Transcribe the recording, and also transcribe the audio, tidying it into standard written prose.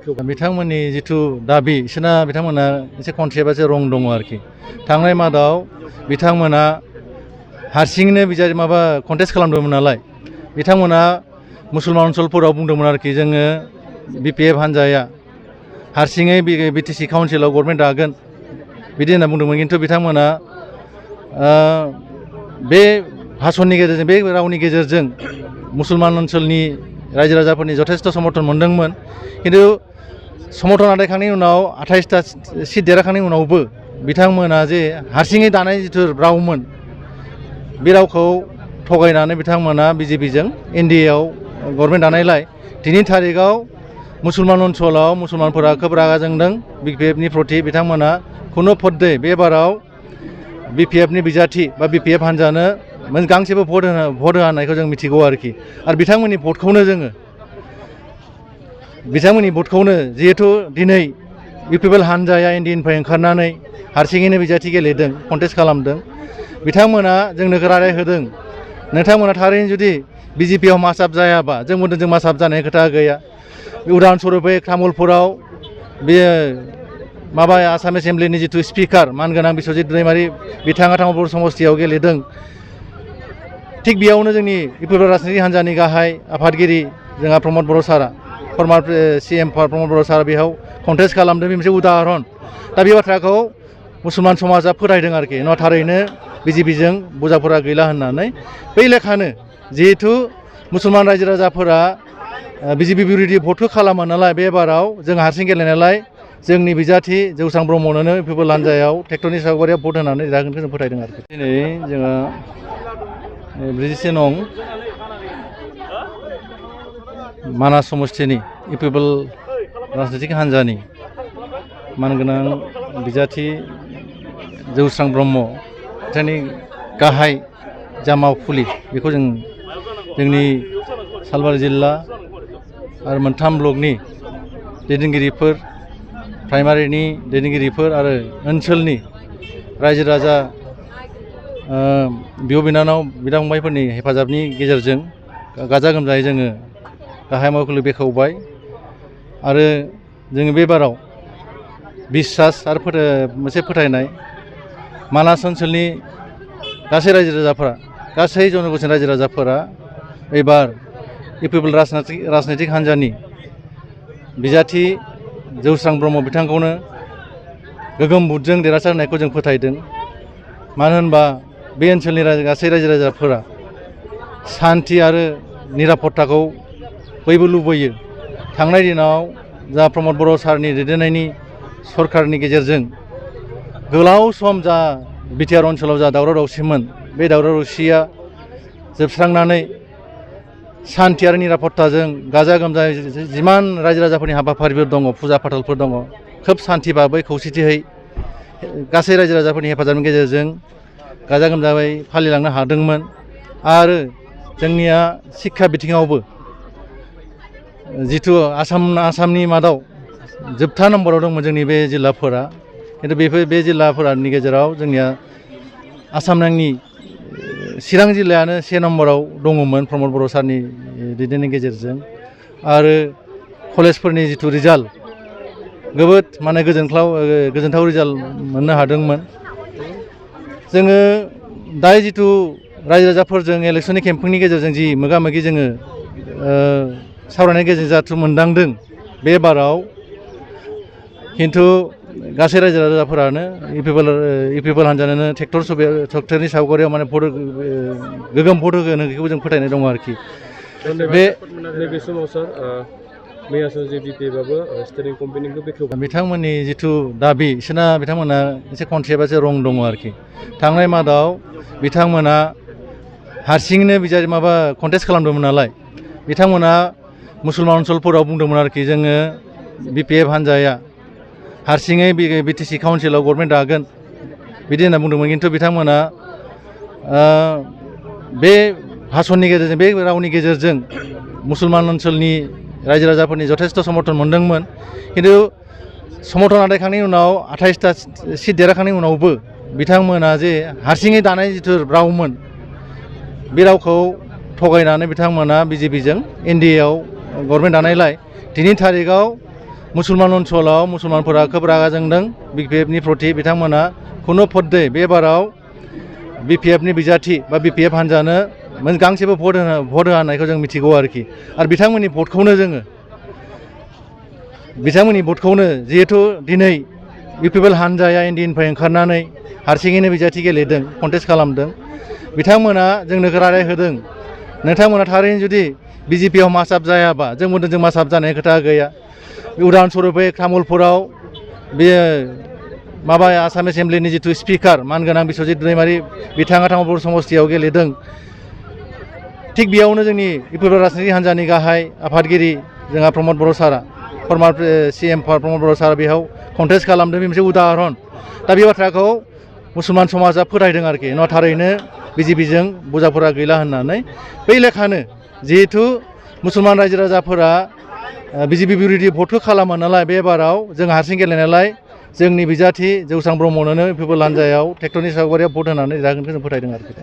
बिथांमोननि जिथु दाबि बिसोरना बिथांमोना एसे कनसेप्टआ रं दङ आरोखि थांनाय मादाव बिथांमोना हारसिङैनो बिजारि माबा कन्टेस्ट खालामदोंमोन नालाय बिथांमोना मुसलमान ओनसोलफोराव बुंदोंमोन आरोखि जोङो BPF हान्जाया हारसिङै BTC काउन्सिलाव गभर्नमेन्ट दागोन बिदि होनना बुंदोंमोन खिन्थु बिथांमोना बे भाषणनि गेजेरजों बे रावनि गेजेरजों मुसलमान ओनसोलनि रायजो राजाफोरनि जथेस्थ समर्थन मोनदोंमोन खिन्थु समर्थन आदायखांनायनि उनाव 28टा सिट देरहाखांनायनि उनावबो बिथांमोना जे हारसिङै दानाय जिथु रावमोन बे रावखौ थगायनानै बिथांमोना BJPजों NDAआव गभर्नमेन्ट दानायलाय दिनैनि थारिखआव मुसलमान ओनसोलाव मुसलमानफोरा खोब रागा जोंदों BPFनि प्रति बिथांमोना खुनु फद्दे बे बाराव BPFनि बिजाथि बा BPF हान्जानो गांसेबो भट होनायखौ जों मिथिगौ आरोखि आरो बिथांमोननि भटखौनो जिहेतु दिनै UPPL हान्जाया NDAनिफ्राय ओंखारनानै हारसिङैनो बिजाथि गेलेदों कन्टेस्ट खालामदों बिथांमोना जोंनो रादाय होदों नोंथांमोना थारैनो जुदि BJPआव मासाब जायाबा जों बुंदों जों मासाब जानायनि खोथा गैया उदाहरन स्वरुपै तामुलपुराव बे माबा आसाम एसेम्ब्लिनि जिथु स्पिकार मानगोनां बिश्वजित दैमारि बिथाङा तामुलपुर समस्तियाव गेलेदों थिग बेयावनो जोंनि UPPL राजनितिक हान्जानि गाहाय आफादगिरि जोंहा प्रमद बर' सारा फर्मार CM प्रमद बर' सारा बेयाव कन्टेस्ट खालामदों बे मोनसे उदाहरन दा बे बाथ्राखौ मुसलमान समाजा फोथायदों आरोखि नङा थारैनो BJPजों बुजाफोरा गैला होननानै बै लेखानो जिहेतु मुसलमान रायजो राजाफोरा BJP बिरोधी भटखौ खालामो नालाय बे बाराव जों हारसिं गेलेनायलाय जोंनि बिजाथि जौस्रां ब्रह्मनोनो UPPL हान्जायाव ट्रेक्टरनि सावगारियाव भट होनानै जागोनखौ जों फोथायदों आरोखि दिनै जोङो 41 नं मानास समस्तिनि UPPL राजनितिक हान्जानि मानगोनां बिजाथि जौस्रां ब्रह्म बिथांनि गाहाय जा मावखुलि बेखौ जों जोंनि सालबारि जिल्ला आरो मोनथाम ब्लकनि दैदेनगिरिफोर प्राइमारिनि दैदेनगिरिफोर आरो ओनसोलनि रायजो राजा बिब' बिनानाव बिदा फंबायफोरनि हेफाजाबनि गेजेरजों गाजा गोमजायै जोङो गाहाय मावखुलि बेखेवबाय आरो जोङो बे बाराव बिसास आरो मोनसे फोथायनाय मानास ओनसोलनि गासै रायजो राजाफोरा गासै जनगोष्ठीनि रायजो राजाफोरा एबार UPPL राजनितिक हान्जानि बिजाथि जौस्रां ब्रह्म बिथांखौनो गोगोम भटजों देरहासार होनायखौ जों फोथायदों मानो होनबा बे ओनसोलनि गासै रायजो राजाफोरा सान्थि आरो निरापत्ताखौ बयबो लुबैयो थांनाय दिनाव जा प्रमद बर' सारनि दैदेननायनि सरकारनि गेजेरजों गोलाव सम जा बिटिआर ओनसोलाव जा दावराव दावसिमोन बे दावराव दावसिया जोबस्रांनानै सान्थि आरो निरापत्ताजों गाजा गोमजायै जिमान रायजो राजाफोरनि हाबाफारिफोर दङ फुजा फाथालफोर दङ खोब सान्थि भाबै खौसेथियै गासै रायजो राजाफोरनि हेफाजाबनि गेजेरजों गाजा गोमजायै फालिलांनो हादोंमोन आरो जोंनिया शिक्षा बिथिङावबो जिथु आसामनि मादाव जोबथा नम्बराव दंमोन जोंनि बे जिल्लाफोरा खिन्थु बे जिल्लाफोरनि गेजेराव जोंनिया आसाम नाङि चिरां जिल्लायानो 1 नम्बराव दङमोन प्रमद बर' सारनि दैदेननायनि गेजेरजों आरो कलेजफोरनि जिथु रिजाल्ट जोबोद माने गोजोनथाव रिजाल्ट मोननो हादोंमोन जोङो दायो जिथु रायजो राजाफोरजों इलेक्सननि केम्पेइननि गेजेरजों जि मोगा मोगि जोङो सावरायनायनि गेजेरजों जाथु मोनदांदों बे बाराव खिन्थु गासै रायजो राजाफोरानो UPPL हान्जानो ट्रेक्टरनि सावगारियाव माने गोगोम भट होगोन बेखौ जों फोथायनाय दङ आरोखि बे समाव सार मैयासो BPFआबो स्टेरिं कम्पेनिखौ बेखेवबाय बिथांमोननि जिथु दाबि बिसोरना बिथांमोना एसे कनसेप्टआ रं दङ आरोखि थांनाय मादाव बिथांमोना हारसिङैनो बिजारि माबा कन्टेस्ट खालामदोंमोन नालाय बिथांमोना मुसलमान ओनसोलफोराव बुंदोंमोन आरोखि जोङो BPF हान्जाया हारसिङै BTC काउन्सिलाव गभर्नमेन्ट दागोन बिदि होनना बुंदोंमोन खिन्थु बिथांमोना बे भाषणनि गेजेरजों बे रावनि गेजेरजों मुसलमान ओनसोलनि रायजो राजाफोरनि जथेस्थ समर्थन मोनदोंमोन खिन्थु समर्थन आदायखांनायनि उनाव 28टा सिट देरहाखांनायनि उनावबो बिथांमोना जे हारसिङै दानाय जिथु रावमोन बे रावखौ थगायनानै बिथांमोना BJPजों NDAआव गभर्नमेन्ट दानायलाय दिनैनि थारिखआव मुसलमान ओनसोलाव मुसलमानफोरा खोब रागा जोंदों BPFनि प्रति बिथांमोना खुनु फददै बे बाराव BPFनि बिजाथि बा BPF हान्जानो गांसेबो भट होआ होननायखौ जों मिथिगौ आरोखि आरो बिथांमोननि भटखौनो जिहेतु दिनै UPPL हान्जाया NDAनिफ्राय ओंखारनानै हारसिङैनो बिजाथि गेलेदों कन्टेस्ट खालामदों बिथांमोना जोंनो रादाय होदों नोंथांमोना थारैनो जुदि BJPआव मासाब जायाबा जों बुंदों जों मासाब जानाय खोथा गैया उदाहरन स्वरुपै तामुलपुराव बे माबा आसाम एसेम्ब्लिनि जिथु स्पिकार मानगोनां बिश्वजित दैमारि बिथाङा तामुलपुर समस्तियाव गेलेदों थिग बेयावनो जोंनि UPPL राजनितिक हान्जानि गाहाय आफादगिरि जोंहा प्रमद बर' सारा फर्मार CM प्रमद बर' सारा बेयाव कन्टेस्ट खालामदों बे मोनसे उदाहरन दा बे बाथ्राखौ मुसलमान समाजा फोथायदों आरोखि न थारैनो BJPजों बुजाफोरा गैला होननानै बै लेखानो जिहेतु मुसलमान रायजो राजाफोरा BJP बिरोधी भटखौ खालामो नालाय बे बाराव जों हारसिं गेलेनायलाय जोंनि बिजाथि जौस्रां ब्रह्मनोनो UPPL हान्जायाव ट्रेक्टरनि सावगारियाव भट होनानै जागोनखौ जों फोथायदों आरोखि